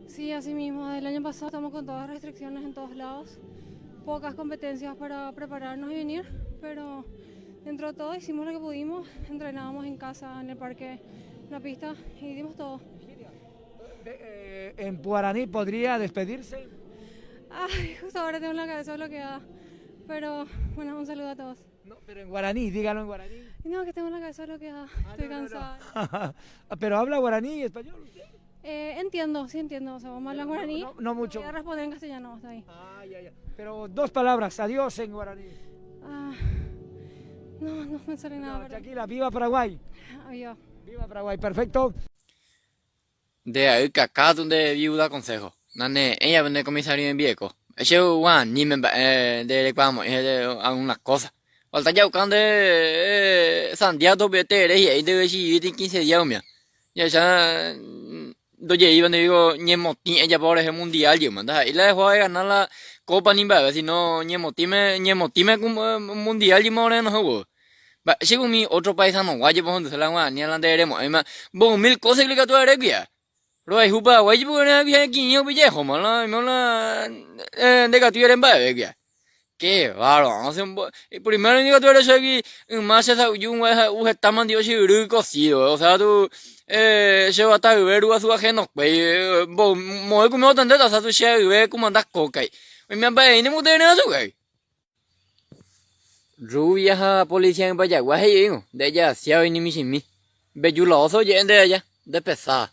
Sí, así mismo. El año pasado estamos con todas las restricciones en todos lados, pocas competencias para prepararnos y venir, pero dentro de todo hicimos lo que pudimos, entrenábamos en casa, en el parque, en la pista y dimos todo. Eh, ¿En guaraní podría despedirse? Ay, justo ahora tengo la cabeza bloqueada, pero bueno, un saludo a todos. No, pero en guaraní, dígalo en guaraní. No, que tengo la cabeza bloqueada, estoy no, no, no. cansada. pero habla guaraní y español usted. Eh, entiendo, sí entiendo, o sea, vamos a hablar No, guaraní. no, no mucho. Voy a responder en castellano, hasta ahí. Ah, ya, ya. Pero dos palabras, adiós en guaraní. Ah, no, no me sale nada. No, perdón. Shakira, viva Paraguay. Adiós. Viva Paraguay, perfecto. Nde aýka katu nde viuda consejo. Nane'ẽi ave nde comisario rembieko. Che guaníme mba'e nde rekuaamo'ãi hese alguna cosa. Falta ja'uka nde sandia tope tere hi'ái nde chivíti quince día umía. Jahecha ndojeíva nde digo ñemotĩ ejapo rehe mundial jeýma. Ndaha'éi la eho egana la copa ni mba'eve sino ñemotĩme ñemotĩme mundial jeýma ore renohẽ guýpe. Mba'éichako umi ótro paisanogua jepe ohenduse la guarani la nde remo'ãima mbovymi kósa ikatu aréguia. Rohayhu Paraguái jepe ore'ãgui kirirĩ opije'ehóma la oime la ndekatúi ere mba'evéguia. Qué bárbaro, primero ikatu ere chégui yma che sa'yju gua'e ha'u heta mandi'o che yry cocido, o sea tu che vatayve ruguasu ajenokuéi mboy kume otendéta, o sea tu che ayve kumanda kókai. Oime mba'e'i nembotere'ỹ chugui. Rubia ha policía ymbajagua he'i oĩvo, nde ejasiávai ni michĩmi. Mbeju laóso oje'e nde aja, nde pesada.